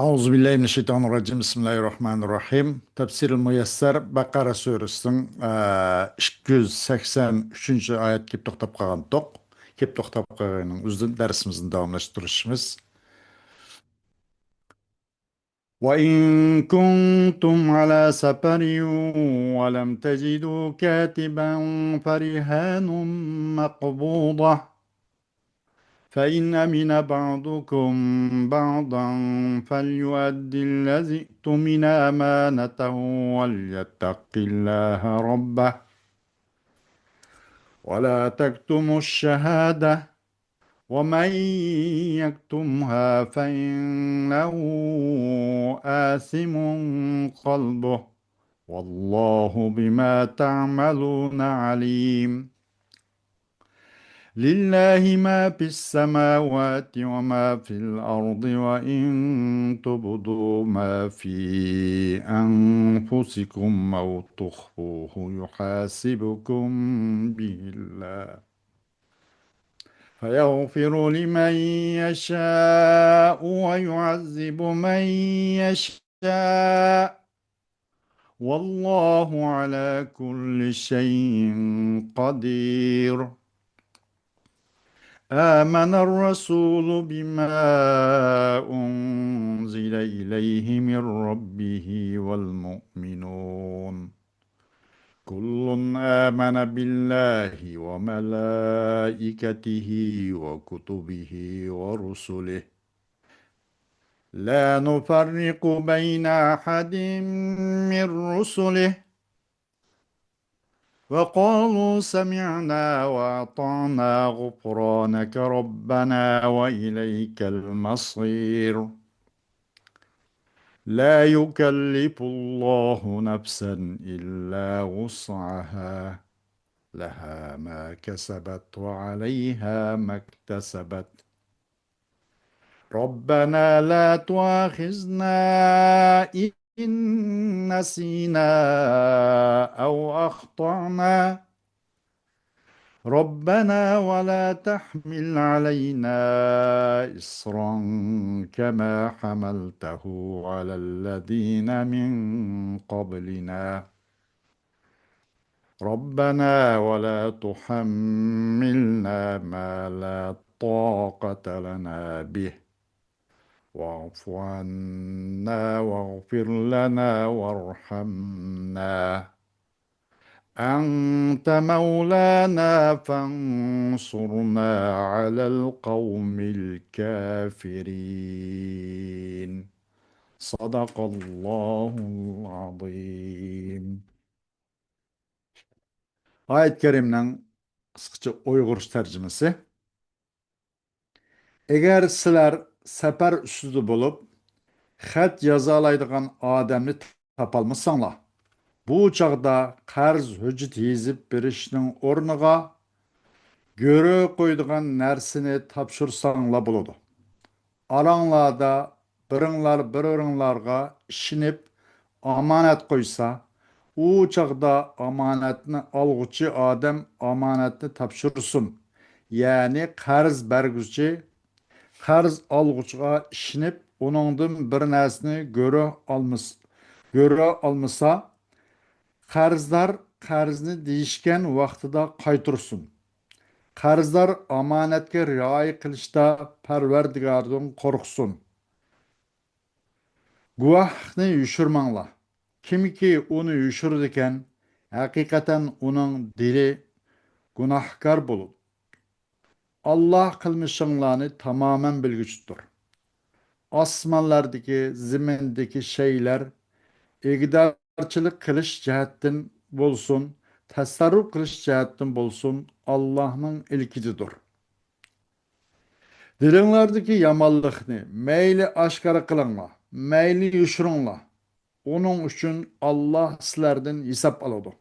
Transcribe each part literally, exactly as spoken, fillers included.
أعوذ بالله من الشيطان الرجيم. بسم الله الرحمن الرحيم. تەپسىرىل مۇيەسسەر، بەقەرە سۈرىسىنىڭ، ئە، ئىككى يۈز سەكسەن ئۈچىنچى ئايەتكە كېلىپ توختاپ قالغانتۇق. كېلىپ توختاپ قالغىنىنىڭ ئۆزىدىن دەرسىمىزنى داۋاملاشتۇرۇشىمىز. وإن كنتم على سفر ولم تجدوا كاتبا فرهان مقبوضة، فإن أمن بعضكم بعضا فليؤد الذي اؤتمن أمانته وليتق الله ربه، ولا تكتموا الشهادة، ومن يكتمها فإنه آثم قلبه، والله بما تعملون عليم. لله ما في السماوات وما في الأرض، وإن تبدوا ما في أنفسكم أو تخفوه يحاسبكم به الله، فيغفر لمن يشاء ويعذب من يشاء، والله على كل شيء قدير. آمن الرسول بما أنزل إليه من ربه والمؤمنون، كل آمن بالله وملائكته وكتبه ورسله، لا نفرق بين أحد من رسله، وقالوا سمعنا وأطعنا غفرانك ربنا وإليك المصير. لا يكلف الله نفسا إلا وسعها، لها ما كسبت وعليها ما اكتسبت. ربنا لا تؤاخذنا إن نسينا أو أخطأنا. ربنا ولا تحمل علينا إصرا كما حملته على الذين من قبلنا. ربنا ولا تحملنا ما لا طاقة لنا به، واعف عنا واغفر لنا وارحمنا، أنت مولانا فانصرنا على القوم الكافرين. صدق الله العظيم. ئايەت كەرىمنىڭ قىسقىچە ئۇيغۇرچە تەرجىمىسى. ئەگەر سىلەر سەپەر ئۈستىدە بولۇپ، خەت يازالايدىغان ئادەمنى تاپالمىساڭلار، بۇ چاغدا قەرز ھۆججىتى يېزىپ بېرىشنىڭ ئورنىغا گۆرۈ قويىدىغان نەرسىنى تاپشۇرساڭلار بولىدۇ. ئاراڭلاردا بىرىڭلار بىرىڭلارغا ئىشىنىپ ئامانەت قويسا، ئۇ چاغدا ئامانەتنى ئالغۇچى ئادەم ئامانەتنى تاپشۇرسۇن، يەنى قەرز بەرگۈچى قەرز ئالغۇچىغا ئىشىنىپ ئۇنىڭدىن بىر نەرسىنى گۆرۈ ئالمىس-، گۆرۈ ئالمىسا، قەرزدار قەرزنى دېيىشكەن ۋاقتىدا قايتۇرسۇن. قەرزدار ئامانەتكە رىئايە قىلىشتا پەرۋەردىگاردىن قورقسۇن. گۇۋاھلىقنى يوشۇرماڭلار. كىمكى ئۇنى يوشۇرىدىكەن، ھەقىقەتەن ئۇنىڭ دىلى گۇناھكار بولىدۇ. ئاللاھ قىلمىشىڭلارنى تامامەن بىلگۈچىدۇر. ئاسمانلاردىكى، زېمىندىكى شەيئىلەر ئىگىدارچىلىق قىلىش جەھەتتىن بولسۇن، تەسەررۇپ قىلىش جەھەتتىن بولسۇن، ئاللاھنىڭ ئىلكىدىدۇر. دىلىڭلاردىكى يامانلىقنى مەيلى ئاشكارا قىلىڭلار، مەيلى يوشۇرۇڭلار. ئۇنىڭ ئۈچۈن ئاللاھ سىلەردىن ھېساب ئالىدۇ.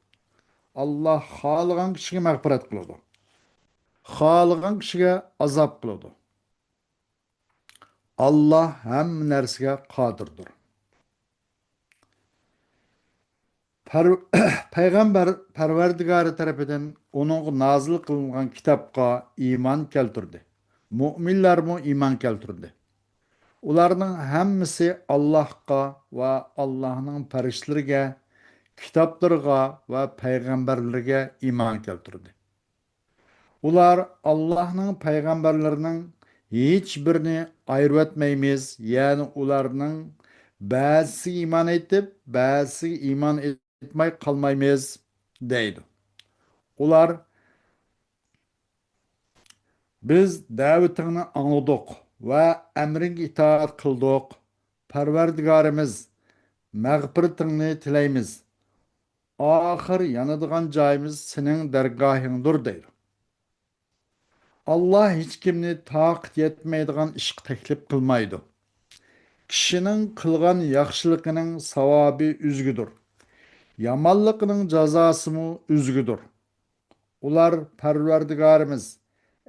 ئاللاھ خالىغان كىشىگە مەغپىرەت قىلىدۇ. خالىغان كىشىگە ئازاب قىلىدۇ. ئاللاھ ھەممە نەرسىگە قادىردۇر. پەر-، پەيغەمبەر پەرۋەردىگارى تەرىپىدىن ئۇنىڭغا نازىل قىلىنغان كىتابقا ئىمان كەلتۈردى. مۇئمىنلارمۇ ئىمان كەلتۈردى. ئۇلارنىڭ ھەممىسى ئاللاھقا ۋە ئاللاھنىڭ پەرىشتىلىرىگە، كىتابلىرىغا ۋە پەيغەمبەرلىرىگە ئىمان كەلتۈردى. ئۇلار ئاللاھنىڭ پەيغەمبەرلىرىنىڭ ھېچبىرىنى ئايرىۋەتمەيمىز، يەنى ئۇلارنىڭ بەزىسىگە ئىمان ئېيتىپ، بەزىسىگە ئىمان ئېيتماي قالمايمىز، دەيدۇ. ئۇلار، بىز دەۋىتىڭنى ئاڭلىدۇق ۋە ئەمرىڭگە ئىتائەت قىلدۇق. پەرۋەردىگارىمىز، مەغپىرىتىڭنى تىلەيمىز. ئاخىر يانىدىغان جايىمىز سېنىڭ دەرگاھىڭدۇر، دەيدۇ. ئاللا ھېچكىمنى تاقىت يەتمەيدىغان ئىشقا تەكلىپ قىلمايدۇ. كىشىنىڭ قىلغان ياخشىلىقىنىڭ ساۋابى ئۆزگىدۇر. يامانلىقىنىڭ جازاسىمۇ ئۆزگىدۇر. ئۇلار، پەرۋەردىگارىمىز،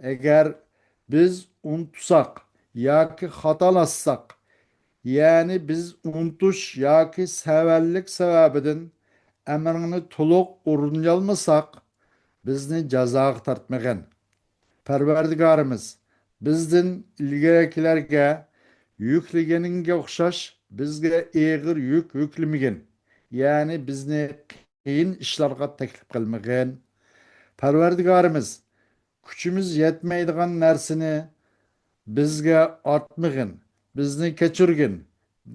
ئەگەر بىز ئۇنتۇساق ياكى خاتالاشساق، يەنى بىز ئۇنتۇش ياكى سەۋەنلىك سەۋەبىدىن ئەمرىڭنى تولۇق ئورۇنلىيالمىساق، بىزنى جازاغا تارتمىغىن. پەرۋەردىگارىمىز، بىزدىن ئىلگىرىكىلەرگە يۈكلىگىنىڭگە ئوخشاش بىزگە ئېغىر يۈك يۈكلىمىگىن، يەنى بىزنى قىيىن ئىشلارغا تەكلىپ قىلمىغىن. پەرۋەردىگارىمىز، كۈچىمىز يەتمەيدىغان نەرسىنى بىزگە ئارتمىغىن، بىزنى كەچۈرگىن،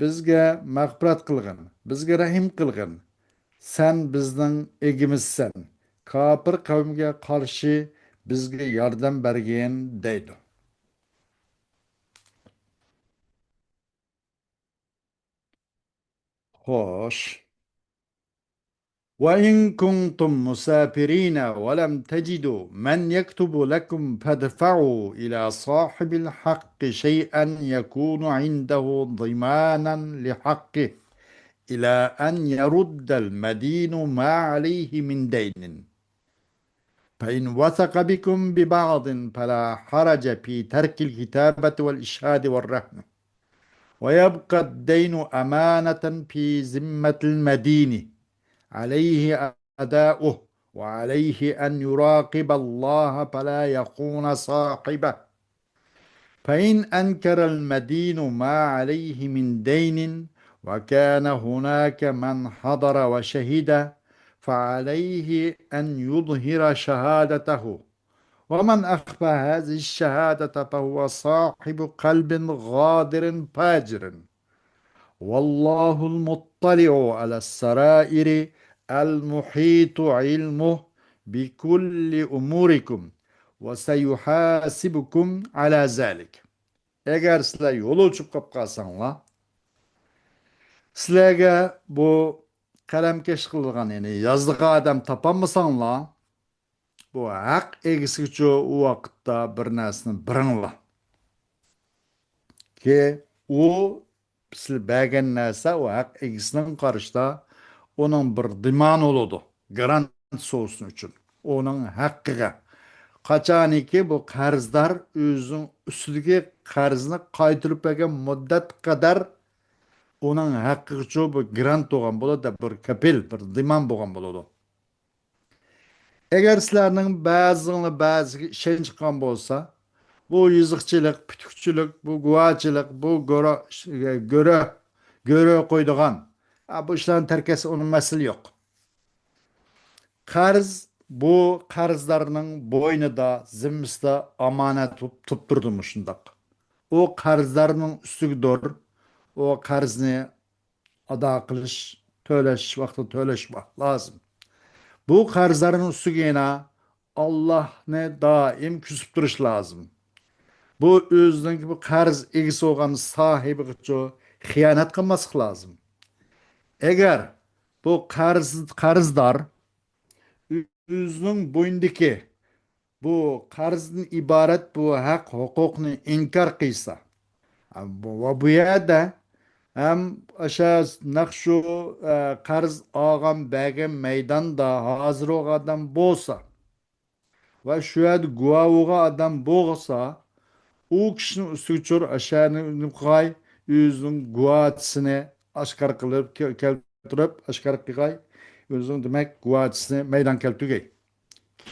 بىزگە مەغپىرەت قىلغىن، بىزگە رەھىم قىلغىن. سەن بىزنىڭ ئىگىمىزسەن، كاپىر قەۋمگە قارشى بىزگە ياردەم بەرگىن، دەيدۇ. خوش. وإن كنتم مسافرين ولم تجدوا من يكتب لكم فادفعوا إلى صاحب الحق شيئا يكون عنده ضمانا لحقه إلى أن يرد المدين ما عليه من دين. فإن وثق بكم ببعض فلا حرج في ترك الكتابة والإشهاد والرهن، ويبقى الدين أمانة في ذمة المدين عليه أداؤه، وعليه أن يراقب الله فلا يخون صاحبه. فإن أنكر المدين ما عليه من دين وكان هناك من حضر وشهد، فعليه أن يظهر شهادته، ومن أخفى هذه الشهادة فهو صاحب قلب غادر فاجر. والله المطلع على السرائر المحيط علمه بكل أموركم وسيحاسبكم على ذلك. ئەگەر سىلەر يول ئۇچۇپ قاپ قالساڭلار، سىلەرگە بۇ قەلەمكەش قىلىدىغان، يەنى يازىدىغان ئادەم تاپالمىساڭلار، بۇ ھەق ئىگىسىگىچۇ ئۇ ۋاقىتتا بىر نەرسىنى بېرىڭلار. كى، ئۇ سىلەر بەرگەن نەرسە ئۇ ھەق ئىگىسىنىڭ قارىشىدا ئۇنىڭ بىر دىمانى بولىدۇ، گرانت سوسۇن ئۈچۈن، ئۇنىڭ ھەققىگە. قاچانكى بۇ قەرزدار ئۆزىنىڭ ئۈستىدىكى قەرزنى قايتۇرۇپ بەرگەن مۇددەت قەدەر ئۇنىڭ ھەققىگىچۇ بۇ گرانت بولغان بولىدۇ، بىر كەپىل، بىر دىمان بولغان بولىدۇ. ئەگەر سىلەرنىڭ بەزىڭلار بەزىگە ئىشەنچ قىلغان بولسا، بۇ يېزىقچىلىق، پۈتۈكچىلىك، بۇ گۇۋاچىلىق، بۇ گۆرە، گۆرە، گۆرە قويىدىغان، ئا، بۇ ئىشلارنى تەرك ئەتسە ئۇنىڭ مەسىلە يوق. قەرز بۇ قەرزدارنىڭ بوينىدا، زىممىسىدا ئامانەت تۇتۇپ، تۇتۇپ تۇرىدۇ مۇشۇنداق. ئۇ قەرزدارنىڭ ئۈستىگىدۇر. ئۇ قەرزنى ئادا قىلىش، تۆلەش، ۋاقتىدا تۆلەش ۋا-، لازىم. بۇ قەرزدارنىڭ ئۈستىگە يەنە ئاللاھنى دائىم كۈزىتىپ تۇرۇش لازىم. بۇ ئۆزىنىڭ بۇ قەرز ئىگىسى بولغان ساھىبىغىچۇ خىيانەت قىلماسلىق لازىم. ئەگەر بۇ قەرز، قەرزدار ئۆزىنىڭ بوينىدىكى بۇ قەرزدىن ئىبارەت بۇ ھەق ھوقۇقنى ئىنكار قىلسا، ۋە بۇ يەردە ھەم ئاشۇ نەق شۇ، ئە، قەرز ئالغان بەرگەن مەيداندا ھازىر بولغان ئادەم بولسا ۋە شۇ يەردە گۇۋاھ بولغان ئادەم بولسا، ئۇ كىشىنىڭ ئۈستىگە چور ئاشۇنى قىلغاي، ئۆزىنىڭ گۇۋاچىسىنى ئاشكارا قىلىپ كەل-، كەلتۈرۈپ، ئاشكارا قىلغاي، ئۆزىنىڭ، دېمەك، گۇۋاچىسىنى مەيدان كەلتۈرگەي.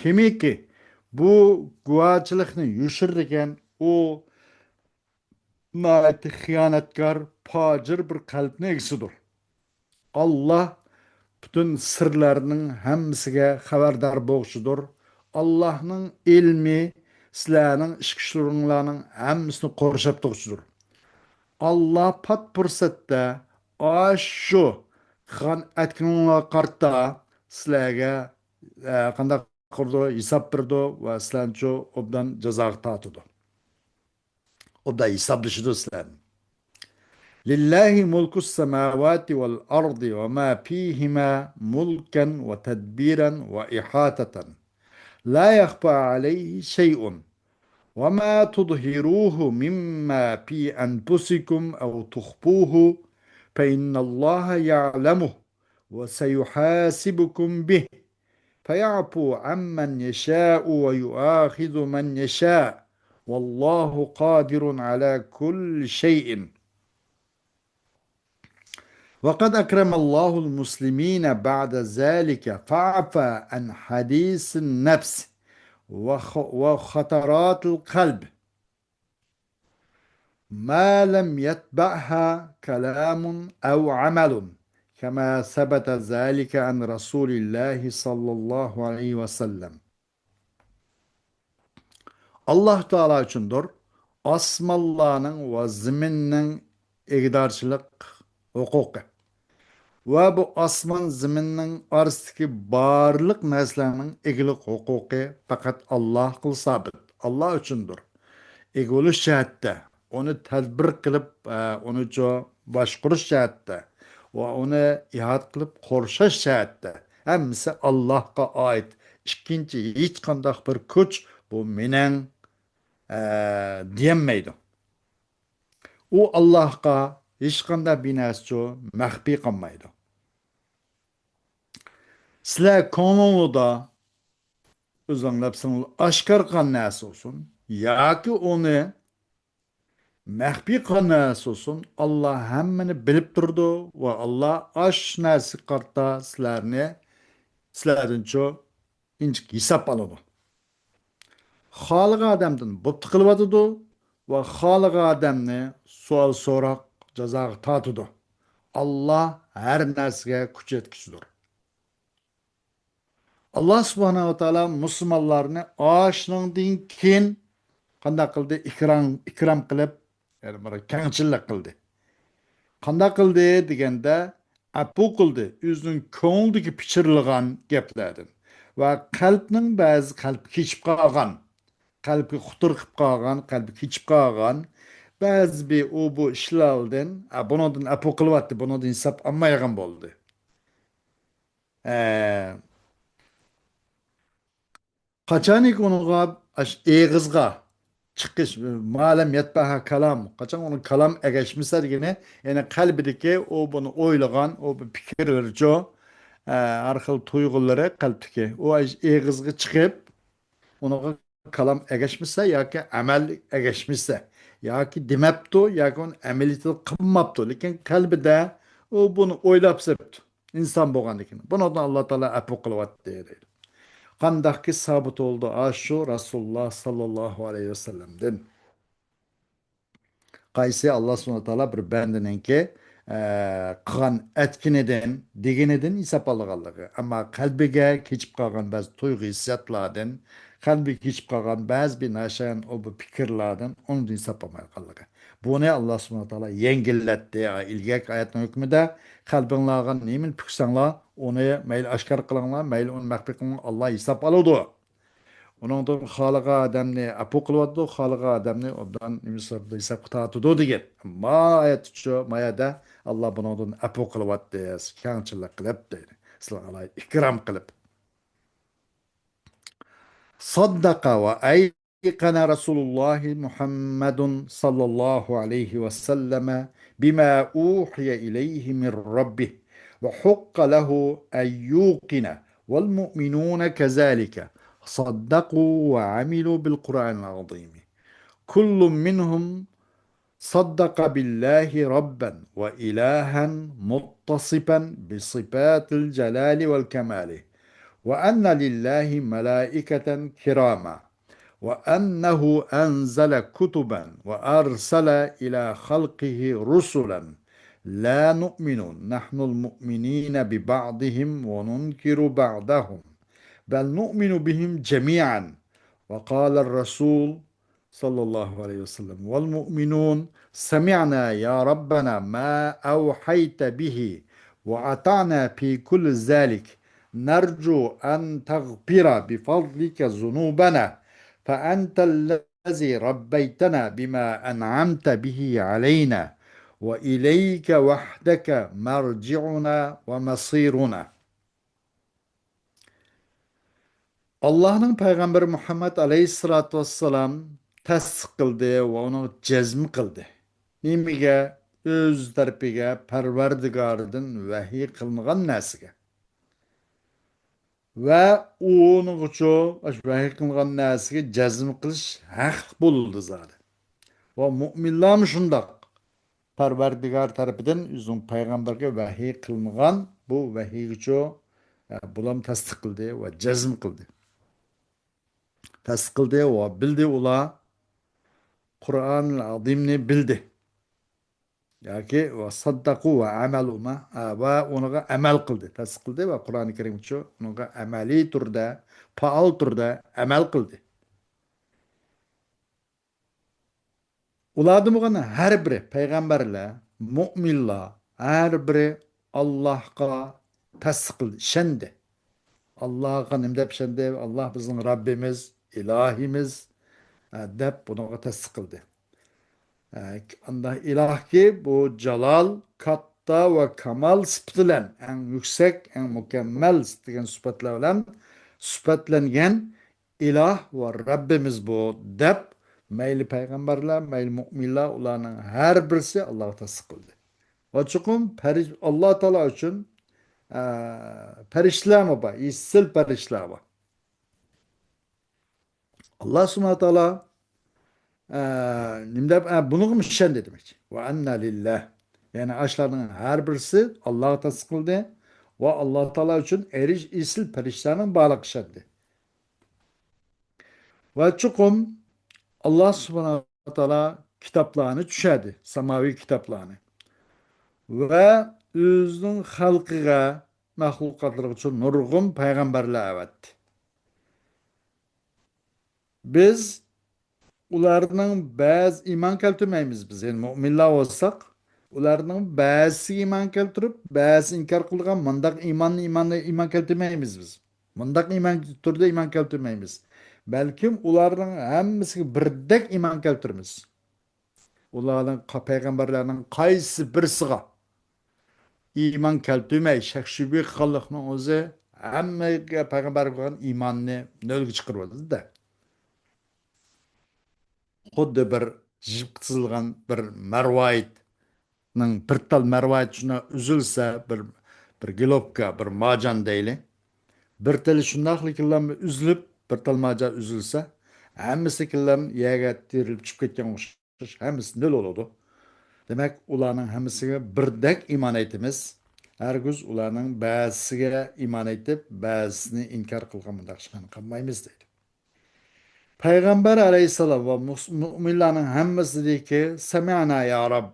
كىمكى بۇ گۇۋاچىلىقنى يوشۇرىدىكەن، ئۇ ناھايىتى خىيانەتكار، پاجىر بىر قەلبنىڭ ئىگىسىدۇر. ئاللا پۈتۈن سىرلارنىڭ ھەممىسىگە خەۋەردار بولغۇچىدۇر. ئاللانىڭ ئىلمى سىلەرنىڭ ئىچكى ئىشلىرىڭلارنىڭ ھەممىسىنى قورشاپ تۇرغۇچىدۇر. ئاللا پات پۇرسەتتە ئاشۇ قىلغان ئەتكىنىڭلارغا قارىتا سىلەرگە، ئە، قانداق قىلىدۇ، ھېساب بېرىدۇ ۋە سىلەرنىچۇ ئوبدان جازاغا تارتىدۇ. ئوبدان ھېسابلىشىدۇ سىلەرنى. لله ملك السماوات والأرض وما فيهما ملكا وتدبيرا وإحاطة لا يخفى عليه شيء وما تظهروه مما في أنفسكم أو تخفوه فإن الله يعلمه وسيحاسبكم به فيعفو عمن يشاء ويؤاخذ من يشاء والله قادر على كل شيء. وقد أكرم الله المسلمين بعد ذلك فعفا عن حديث النفس وخ-، وخطرات القلب ما لم يتبعها كلام أو عمل كما ثبت ذلك عن رسول الله صلى الله عليه وسلم. ئاللاھ تائالا ئۈچۈندۇر ئاسمانلارنىڭ ۋە زېمىننىڭ ئىگىدارچىلىق ھوقۇقى ۋە بۇ ئاسمان زېمىننىڭ ئارىسىدىكى بارلىق نەرسىلەرنىڭ ئىگىلىك ھوقۇقى پەقەت ئاللاھقىلا سابىت. ئاللاھ ئۈچۈندۇر. ئىگە بولۇش جەھەتتە، ئۇنى تەدبىر قىلىپ، ئە، ئۇنى چو-، باشقۇرۇش جەھەتتە ۋە ئۇنى ئىھاتە قىلىپ قورشاش جەھەتتە ھەممىسى ئاللاھقا ئائىت. ئىككىنچى ھېچقانداق بىر كۈچ بۇ مېنىڭ، ئە، دېيەلمەيدۇ. ئۇ ئاللاھقا ھېچقانداق بىر نەرسىچۇ مەخپىي قالمايدۇ. سىلەر كۆڭلۈڭلاردا ئۆزۈڭ نەپسىڭلار ئاشكارا قىلغان نەرسە بولسۇن ياكى ئۇنى مەخپىي قىلغان نەرسە بولسۇن، ئاللاھ ھەممىنى بىلىپ تۇرىدۇ ۋە ئاللاھ ئاش نەرسىگە قارىتا سىلەرنى، سىلەردىنچۇ ئىنچىكە ھېساب ئالىدۇ. خالىغان ئادەمدىن بۇتتا قىلىۋاتىدۇ ۋە خالىغان ئادەمنى سوئال سوراق جازاغا تارتىدۇ. ئاللاھ ھەر نەرسىگە كۈچ يەتكۈچىدۇر. ئاللاھ سۇبھانەھۇ ۋە تائالا مۇسۇلمانلارنى ئاشۇنىڭدىن كېيىن قانداق قىلدى؟ ئىكرام، ئىكرام قىلىپ، يەنى بىر كەڭچىللىك قىلدى. قانداق قىلدى دېگەندە، ئەپۇ قىلدى ئۆزىنىڭ كۆڭلىدىكى پىچىرلىغان گەپلەردىن ۋە قەلبنىڭ بەزى قەلبى كېچىپ قالغان، قەلبى خۇتۇر قىلىپ قالغان، قەلبى كېچىپ قالغان بەزى بىر ئۇ بۇ ئىشلاردىن، ئە، بۇنىڭدىن ئەپۇ قىلىۋەتتى، بۇنىڭدىن ھېساب ئالمايدىغان بولدى. ئە، قاچانكى ئۇنىڭغا ئاش-، ئېغىزغا چىقىش، ما لەم يەتبەھا كالام، قاچان ئۇنىڭ كالام ئەگەشمىسە دېگىنى، يەنى قەلبىدىكى ئۇ بۇنى ئويلىغان، ئۇ بۇ پىكىرلىرىچۇ، ئە، ھەر خىل تۇيغۇلىرى قەلبتىكى، ئۇ ئاش-، ئېغىزغا چىقىپ، ئۇنىڭغا كالام ئەگەشمىسە ياكى ئەمەل ئەگەشمىسە، ياكى دېمەپتۇ، ياكى ئۇنى ئەمەلىيىتىدە قىلماپتۇ، لېكىن قەلبىدە ئۇ بۇنى ئويلاپ سېپتۇ. ئىنسان بولغاندىكىن، بۇنىڭدىن ئاللا تائالا ئەپۇ قىلىۋەتتى دەيدۇ. قانداقكى سابىت بولدى ئاشۇ رەسۇلۇللا ساللاللاھۇ ئەلەيھى ۋەسەللەمدىن؟ قايسى ئاللا سۇبھانەھۇ ۋە تائالا بىر بەندىنىڭكى، ئە، قىلغان ئەتكىنىدىن، دېگىنىدىن ھېساب ئالىدىغانلىقى، ئەمما قەلبىگە كېچىپ قالغان بەزى تۇيغۇ ھېسسىياتلاردىن، قەلبىگە كېچىپ قالغان بەزى بىر ناشايان ئۇ بۇ پىكىرلاردىن ئۇنىڭدىن ھېساب ئالمايدىغانلىقى. بۇنى ئاللا سۇبھانەھۇ ۋە تائالا يەڭگىللەتتى. ئىلگەركى ئايەتنىڭ ھۆكمىدە قەلبىڭلارغا نېمىنى پۈكسەڭلار، ئۇنى مەيلى ئاشكارا قىلىڭلار، مەيلى ئۇنى مەخپىي قىلىڭلار، ئاللا ھېساب ئالىدۇ. ئۇنىڭدىن خالىغان ئادەمنى ئەپۇ قىلىۋاتىدۇ، خالىغان ئادەمنى ئوبدان نېمە ھېسابقا تارتىدۇ دېگەن. ما ئايەتچۇ، ما يەردە ئاللا بۇنىڭدىن ئەپۇ قىلىۋاتتى، كەڭچىلىك قىلىپ دەيدۇ. سىلەرگە ئاللا ئىكرام قىلىپ. صدق وأيقن رسول الله محمد صلى الله عليه وسلم بما أوحي إليه من ربه وحق له أن يوقن والمؤمنون كذلك صدقوا وعملوا بالقرآن العظيم كل منهم صدق بالله ربا وإلها متصفا بصفات الجلال والكمال وأن لله ملائكة كراما وأنه أنزل كتبا وأرسل إلى خلقه رسلا لا نؤمن نحن المؤمنين ببعضهم وننكر بعضهم بل نؤمن بهم جميعا وقال الرسول صلى الله عليه وسلم والمؤمنون سمعنا يا ربنا ما أوحيت به وأطعنا في كل ذلك نرجو أن تغفر بفضلك ذنوبنا فأنت الذي ربيتنا بما أنعمت به علينا وإليك وحدك مرجعنا ومصيرنا. ئاللاھنىڭ پەيغەمبىرى مۇھەممەد ئەلەيھىسسالاتۇ ۋەسسالام تەستىق قىلدى ۋە ئۇنىڭ جەزم قىلدى. نېمىگە؟ ئۆز تەرىپىگە پەرۋەردىگارىدىن ۋەھىي قىلىنغان نەرسىگە. ۋە ئۇنىڭغىچۇ، ئاشۇ ۋەھىي قىلىنغان نەرسىگە جەزم قىلىش ھەقلىق بولىدۇ زادى. ۋە مۇئمىنلارمۇ شۇنداق. پەرۋەردىگار تەرىپىدىن ئۆزىنىڭ پەيغەمبىرىگە ۋەھىي قىلىنغان بۇ ۋەھىيگىچۇ، ئە، بۇلام تەستىق قىلدى ۋە جەزم قىلدى. تەستىق قىلدى ۋە بىلدى ئۇلار قۇرئانىل ئازىمنى بىلدى. ياكى ۋە سەددەقۇ ۋە ئەمەلۇ ما، ئە، ۋە ئۇنىڭغا ئەمەل قىلدى. تەستىق قىلدى ۋە قۇرئانى كەرىمچۇ ئۇنىڭغا ئەمەلىي تۈردە، پائال تۈردە ئەمەل قىلدى. ئۇلاردىن بولغان ھەر بىرى، پەيغەمبەرلەر، مۇئمىنلار، ھەر بىرى ئاللاھقا تەستىق قىلدى، ئىشەندى. ئاللاھقا نېمە دەپ ئىشەندى؟ ئاللاھ بىزنىڭ رەببىمىز، ئىلاھىمىز، ئە، دەپ بۇنىڭغا تەستىق قىلدى. ئە، ئانداق ئىلاھكى، بۇ جالال، كاتتا ۋە كامال سۈپىتى بىلەن، ئەڭ يۈكسەك، ئەڭ مۇكەممەل دېگەن سۈپەتلەر بىلەن سۈپەتلەنگەن ئىلاھ ۋە رەببىمىز بۇ، دەپ مەيلى پەيغەمبەرلەر، مەيلى مۇئمىنلار، ئۇلارنىڭ ھەر بىرسى ئاللاھقا تەستىق قىلدى. ۋە چوقۇم پەرىش-، ئاللاھ تائالا ئۈچۈن، ئە، پەرىشتىلەرمۇ بار، ئېسىل پەرىشتىلەر بار. ئاللاھ سۇبھانەھۇ ۋە تائالا، ئە، نېمە دەپ، ئە، بۇنىڭغىمۇ ئىشەندى دېمەكچى. ۋە ئەننا لىللاھ. يەنى ئاشۇلارنىڭ ھەر بىرسى ئاللاھقا تەستىق قىلدى ۋە ئاللاھ تائالا ئۈچۈن ئېرىش-، ئېسىل پەرىشتىلەرنىڭ بارلىقىغا ئىشەندى. ۋە چوقۇم ئاللاھ سۇبھانەھۇ ۋە تائالا كىتابلارنى چۈشەردى، ساماۋىي كىتابلارنى. ۋە ئۆزىنىڭ خەلقىگە، مەخلۇقاتلىرىغا نۇرغۇن پەيغەمبەرلەر ئەۋەتتى. بىز ئۇلارنىڭ بەزى ئىمان كەلتۈرمەيمىز بىز. يەنى مۇئمىنلار بولساق، ئۇلارنىڭ بەزىسىگە ئىمان كەلتۈرۈپ، بەزىسى ئىنكار قىلىدىغان مۇنداق ئىماننى، ئىماننى، ئىمان كەلتۈرمەيمىز بىز. مۇنداق ئىمان تۈردە ئىمان كەلتۈرمەيمىز. بەلكىم ئۇلارنىڭ ھەممىسىگە بىردەك ئىمان كەلتۈرىمىز. ئۇلارنىڭ قا-، پەيغەمبەرلەرنىڭ قايسى بىرسىغا ئىمان كەلتۈرمەي، شەك-شۈبھە قىلغانلىقنىڭ ئۆزى ھەممە پەيغەمبەرگە بولغان ئىماننى نۆلگە چىقىرىۋاتىدۇ-دە. خۇددى بىر جىپقا تىزىلغان بىر مەرۋايىتنىڭ، بىر تال مەرۋايىت شۇنداق ئۈزۈلسە، بىر، بىر گىلوپكا، بىر ماجان دەيلى. بىر تېلى شۇنداقلا ئۈزۈلۈپ، بىر تال ماجان ئۈزۈلسە، ھەممىسى يەرگە تېرىلىپ چۈشۈپ كەتكەن ئوخشاش. ھەممىسى نۆل بولىدۇ. دېمەك، ئۇلارنىڭ ھەممىسىگە بىردەك ئىمان ئېيتىمىز. ھەرگىز ئۇلارنىڭ بەزىسىگە ئىمان ئېيتىپ، بەزىسىنى ئىنكار قىلغان مۇنداق ئىشلارنى قىلمايمىز دەيدۇ. پەيغەمبەر ئەلەيھىسسالام ۋە مۇس-، مۇئمىنلارنىڭ ھەممىسى دېدىكى، سەمىئنا يا رەب.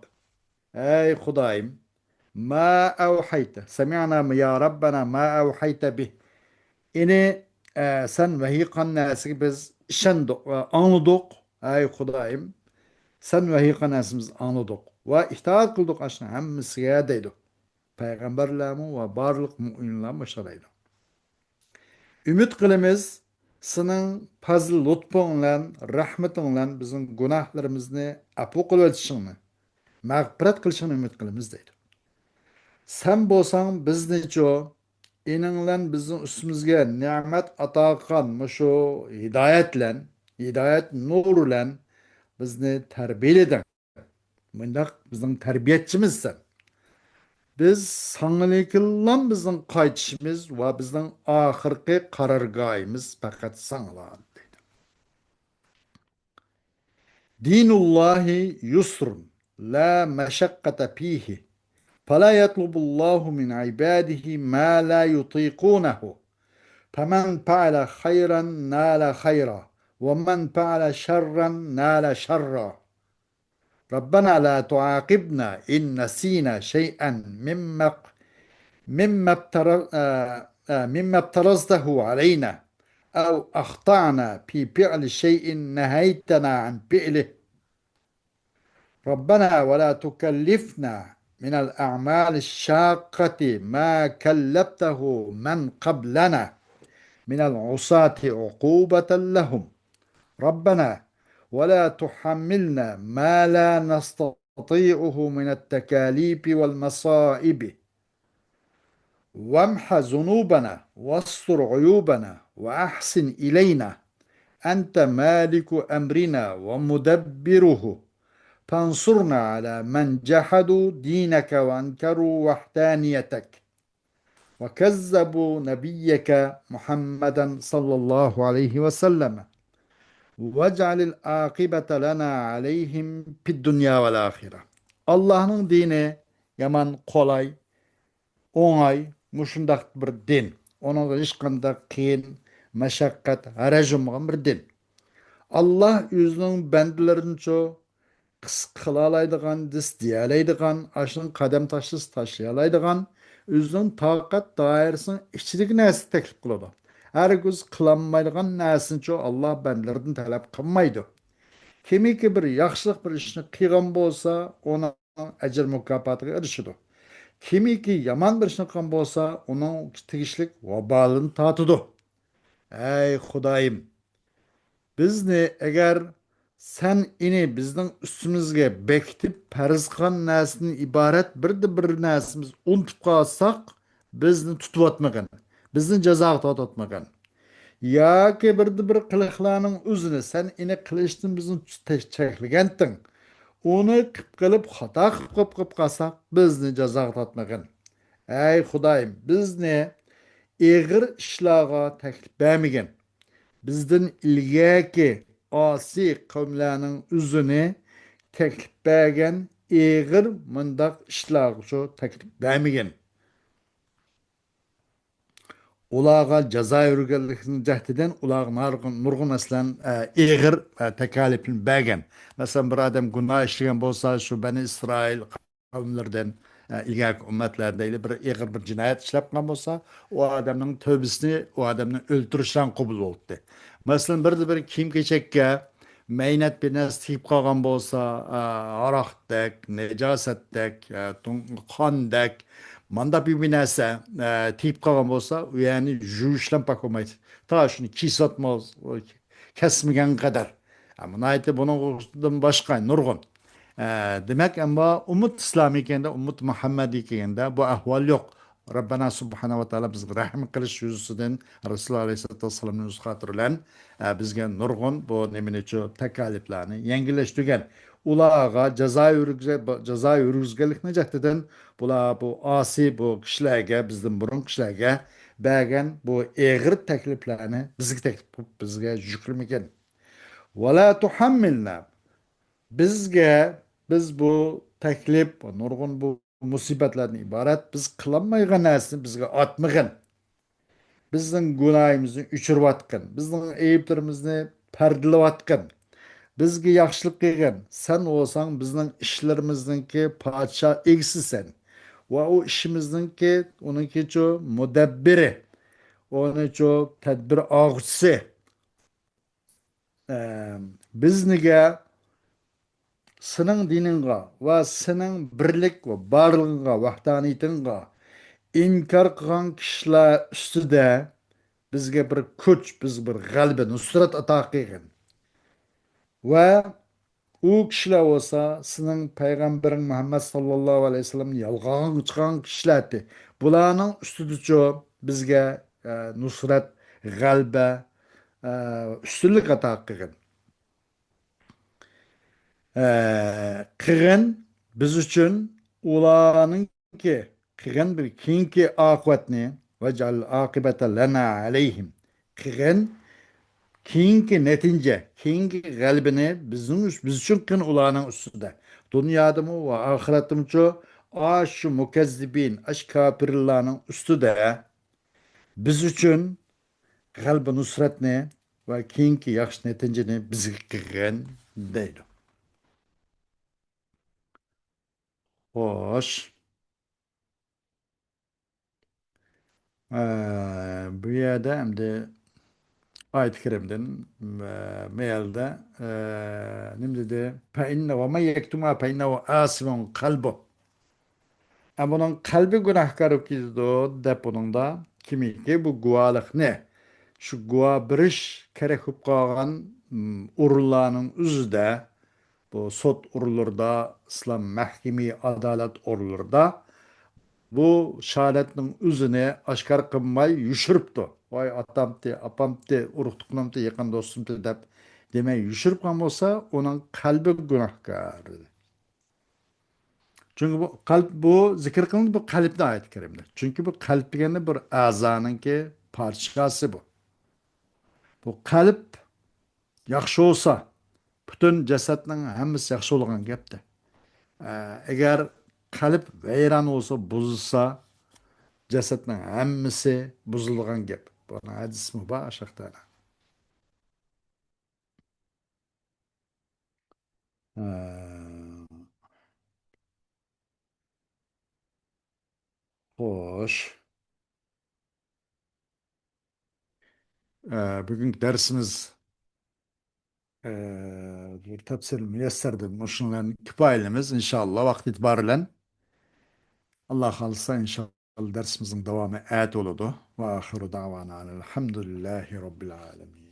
ئەي خۇدايىم، ما ئەۋھەيتە، سەمىئنا يا رەببەنا ما ئەۋھەيتە بىھ. يەنى، ئە، سەن ۋەھىي قىلغان نەرسىگە بىز ئىشەندۇق ۋە ئاڭلىدۇق. ئەي خۇدايىم، سەن ۋەھىي قىلغان نەرسىنى بىز ئاڭلىدۇق ۋە ئىتائەت قىلدۇق ئاشۇنىڭ ھەممىسىگە دەيدۇ. پەيغەمبەرلەرمۇ ۋە بارلىق مۇئمىنلارمۇ شۇنداق دەيدۇ. ئۈمىد قىلىمىز، سېنىڭ پەزىل لۇتپۇڭ بىلەن، رەھمىتىڭ بىلەن بىزنىڭ گۇناھلىرىمىزنى ئەپۇ قىلىۋېتىشىڭنى، مەغپىرەت قىلىشىڭنى ئۈمىد قىلىمىز دەيدۇ. سەن بولساڭ بىزنىچۇ، ئېنىڭ بىلەن بىزنىڭ ئۈستىمىزگە نېمەت ئاتا قىلغان مۇشۇ ھىدايەت بىلەن، ھىدايەت نۇرى بىلەن بىزنى تەربىيەلىدىڭ. مۇنداق بىزنىڭ تەربىيەچىمىز سەن. بىز ساڭىلىكىلام بىزنىڭ قايتىشىمىز ۋە بىزنىڭ ئاخىرقى قارارگاھىمىز پەقەت ساڭىلا دەيدۇ. دىنۇللاھى يۇسرۇن لا مەشەققەتە فىھى فەلا يەتلۇبۇللاھۇ مىن ئىبادىھى ما لا يۇتىقۇنەھۇ فەمەن فەئەلە خەيرەن نالە خەيرا ومن فعل شرا نال شرا. ربنا لا تعاقبنا إن نسينا شيئا مما مما افتر- آه، آه، مما افترضته علينا أو أخطأنا في فعل شيء نهيتنا عن فعله. ربنا ولا تكلفنا من الأعمال الشاقة ما كلفته من قبلنا من العصاة عقوبة لهم. ربنا ولا تحملنا ما لا نستطيعه من التكاليف والمصائب. وامح ذنوبنا واستر عيوبنا وأحسن إلينا. أنت مالك أمرنا ومدبره. فانصرنا على من جحدوا دينك وأنكروا وحدانيتك وكذبوا نبيك محمدا صلى الله عليه وسلم. واجعل العاقبة لنا عليهم في الدنيا والآخرة. ئاللاھنىڭ دىنى يامان قولاي، ئوڭاي، مۇشۇنداق بىر دىن. ئۇنىڭغا ھېچقانداق قىيىن، مەشەققەت، ھەرەج بولمىغان بىر دىن. ئاللاھ ئۆزىنىڭ بەندىلىرىنىچۇ قىسقا قىلالايدىغان، دېسە دېيەلەيدىغان، ئاشۇنىڭ قەدەم تاشلىسا تاشلىيالايدىغان، ئۆزىنىڭ تاقەت دائىرىسىنىڭ ئىچىدىكى نەرسىنى تەكلىپ قىلىدۇ. ھەرگىز قىلالمايدىغان نەرسىنىچۇ ئاللاھ بەندىلىرىدىن تەلەپ قىلمايدۇ. كىمكى بىر ياخشىلىق بىر ئىشنى قىلغان بولسا، ئۇنىڭ ئەجىر مۇكاپاتىغا ئېرىشىدۇ. كىمكى يامان بىر ئىشنى قىلغان بولسا، ئۇنىڭ تېگىشلىك ۋابالىنى تارتىدۇ. ئەي خۇدايىم، بىزنى ئەگەر سەن ئېنى بىزنىڭ ئۈستىمىزگە بېكىتىپ پەرز قىلغان نەرسىدىن ئىبارەت بىردە بىر نەرسىمىز ئۇنتۇپ قالساق، بىزنى تۇتۇۋاتمىغىن، بىزنى جازاغا تارتىۋاتمىغىن. ياكى بىردە بىر قىلىقلارنىڭ ئۆزىنى سەن ئېنى قىلىشتىن بىزنى چەكلىگەنتىڭ. ئۇنى قىپ قىلىپ، خاتا قىپ قىپ قىپ قالساق، بىزنى جازاغا تارتمىغىن. ئەي خۇدايىم، بىزنى ئېغىر ئىشلارغا تەكلىپ بەرمىگىن. بىزدىن ئىلگەركى ئاسىي قەۋملەرنىڭ ئۆزىنى تەكلىپ بەرگەن ئېغىر مۇنداق ئىشلارغىچۇ تەكلىپ بەرمىگىن. ئۇلارغا جازا يۈرگەنلىكنىڭ جەھتىدىن ئۇلارغا نارغۇن، نۇرغۇن، مەسىلەن، ئە، ئېغىر، ئە، تەكالىپنى بەرگەن. مەسىلەن، بىر ئادەم گۇناھ ئىشلىگەن بولسا، شۇ بەنى ئىسرائىل قەۋملىرىدىن، ئە، ئىلگەركى ئۈممەتلەردە بىر ئېغىر بىر جىنايەت ئىشلەپ قالغان بولسا، ئۇ ئادەمنىڭ تۆبىسىنى ئۇ ئادەمنى ئۆلتۈرۈشتىن قوبۇل بولدى. مەسىلەن، بىردە بىر كىيىم-كېچەككە مەينەت بىر نەرسە تېگىپ قالغان بولسا، ئە، ھاراقتەك، نەجاسەتتەك، ئە، تۇڭ-، قاندەك، مانداق بىر، بىر نەرسە، ئە، تېگىپ قالغان بولسا، ئۇ يەرنى يۇيۇشلام پاك بولمايدۇ. تا شۇنى كېسىۋاتماس، كەسمىگەن قەدەر. ئە، ناھايىتى بۇنىڭدىن باشقا نۇرغۇن. ئە، دېمەك، ئەمما ئۈممەت ئىسلامىي كەلگەندە، ئۈممەت مۇھەممەدىي كەلگەندە بۇ ئەھۋال يوق. رەببەنا سۇبھانە ۋە تائالا بىزگە رەھىم قىلىش يۈزىسىدىن رەسۇلۇللا ئەلەيھىسسالاتۇ ۋەسسالامنىڭ يۈزى خاتىرە بىلەن، ئە، بىزگە نۇرغۇن بۇ نېمىنىچۇ تەكالىپلەرنى يەڭگىللەشتۈرگەن. ئۇلارغا جازا يۈرگۈزگە-، جازا يۈرگۈزگەنلىكنىڭ جەھتىدىن بۇلار بۇ ئاسىي بۇ كىشىلەرگە، بىزدىن بۇرۇن كىشىلەرگە بەرگەن بۇ ئېغىر تەكلىپلەرنى بىزگە تەكلىپ قىلىپ، بىزگە يۈكلىمىگىن. ۋەلا تۇھەممىلنا. بىزگە، بىز بۇ تەكلىپ، نۇرغۇن بۇ مۇسىبەتلەردىن ئىبارەت، بىز قىلالمايدىغان نەرسىنى بىزگە ئارتمىغىن. بىزنىڭ گۇناھىمىزنى ئۆچۈرۈۋاتقىن، بىزنىڭ ئەيىبلىرىمىزنى پەردىلەۋاتقىن. بىزگە ياخشىلىق قىلغىن، سەن بولساڭ بىزنىڭ ئىشلىرىمىزنىڭكى پادىشاھ ئىگىسىسەن. ۋە ئۇ ئىشىمىزنىڭكى، ئۇنىڭكىچۇ مۇدەببىرى، ئۇنىچۇ تەدبىر ئالغۇچىسى. ئە، بىزنىگە سېنىڭ دىنىڭغا ۋە سېنىڭ بىرلىك ۋە بارلىقىڭغا، ۋەھدانىيىتىڭغا ئىنكار قىلغان كىشىلەر ئۈستىدە بىزگە بىر كۈچ، بىز بىر غەلىبە، نۇسرەت ئاتا قىلغىن. ۋە ئۇ كىشىلەر بولسا سېنىڭ پەيغەمبىرىڭ مۇھەممەد ساللاللاھۇ ئەلەيھى ۋەسەللەمنى يالغانغا چىقارغان كىشىلەردى. بۇلارنىڭ ئۈستىدىچۇ بىزگە، ئە، نۇسرەت، غەلىبە، ئە، ئۈستۈنلۈك ئاتا قىلغىن. ئە، قىلغىن بىز ئۈچۈن ئۇلارنىڭكى قىلغىن بىر كېيىنكى ئاقىۋەتنى، ۋەجئەل ئاقىبەتە لەنا ئەلەيھىم. قىلغىن كېيىنكى نەتىجە، كېيىنكى غەلىبىنى بىزنىڭ ئۈس-، بىز ئۈچۈن قىلغىن ئۇلارنىڭ ئۈستىدە. دۇنيادىمۇ ۋە ئاخىرەتتىمۇچۇ ئاشۇ مۇكەززىبىن، ئاشۇ كاپىرلارنىڭ ئۈستىدە بىز ئۈچۈن غەلىبە نۇسرەتنى، ۋە كېيىنكى ياخشى نەتىجىنى بىزگە قىلغىن دەيدۇ. خوش. ئە، بۇ يەردە ئەمدى ئايەت كەرىمدىن، ئە، مەيەلدە، ئە، نېمە دېدى؟ فَإِنَّ وَمَنْ يَكْتُمْهَا فَإِنَّهُ آثِمٌ قَلْبُهُ. ئە، بۇنىڭ قەلبى گۇناھكار بولۇپ كېتىدۇ، دەپ بۇنىڭدا كىمكى بۇ گۇۋاھلىقنى، شۇ گۇۋاھ بېرىش كېرەك بولۇپ قالغان، م، ئورۇنلارنىڭ ئۆزىدە، بۇ سوت ئورۇنلىرىدا، ئىسلام مەھكىمە ئادالەت ئورۇنلىرىدا بۇ شاھادەتنىڭ ئۆزىنى ئاشكارا قىلماي يوشۇرۇپتۇ. ۋاي ئاتامتى، ئاپامتى، ئۇرۇق تۇغقىنىمتى، يېقىن دوستۇمتى دەپ دېمەي يوشۇرۇپ قالغان بولسا، ئۇنىڭ قەلبى گۇناھكار دېدى. چۈنكى بۇ قەلب، بۇ زىكىر قىلىنىدۇ، بۇ قەلبنى ئايەت كەرىمدە. چۈنكى بۇ قەلب دېگەندە بىر ئەزانىڭكى پارچىسى بۇ. بۇ قەلب ياخشى بولسا، پۈتۈن جەسەتنىڭ ھەممىسى ياخشى بولىدىغان گەپتە. ئە، ئەگەر قەلب ۋەيران بولسا، بۇزۇلسا، جەسەتنىڭ ھەممىسى بۇزۇلىدىغان گەپ. بۇنىڭ ھەدىسىمۇ بار ئاشاقتا. ئە، خوش. ئە، بۈگۈنكى دەرسىمىز، ئە، بىر تەپسىر مۇيەسسەردىن مۇشۇلارنى كۇپايىلىمىز، ئىنشائاللا، ۋاقىت ئېتىبارى بىلەن. ئاللا خالىسا، ئىنشائاللا، دەرسىمىزنىڭ داۋامى ئەتە بولىدۇ. وآخر دعوانا أن الحمد لله رب العالمين.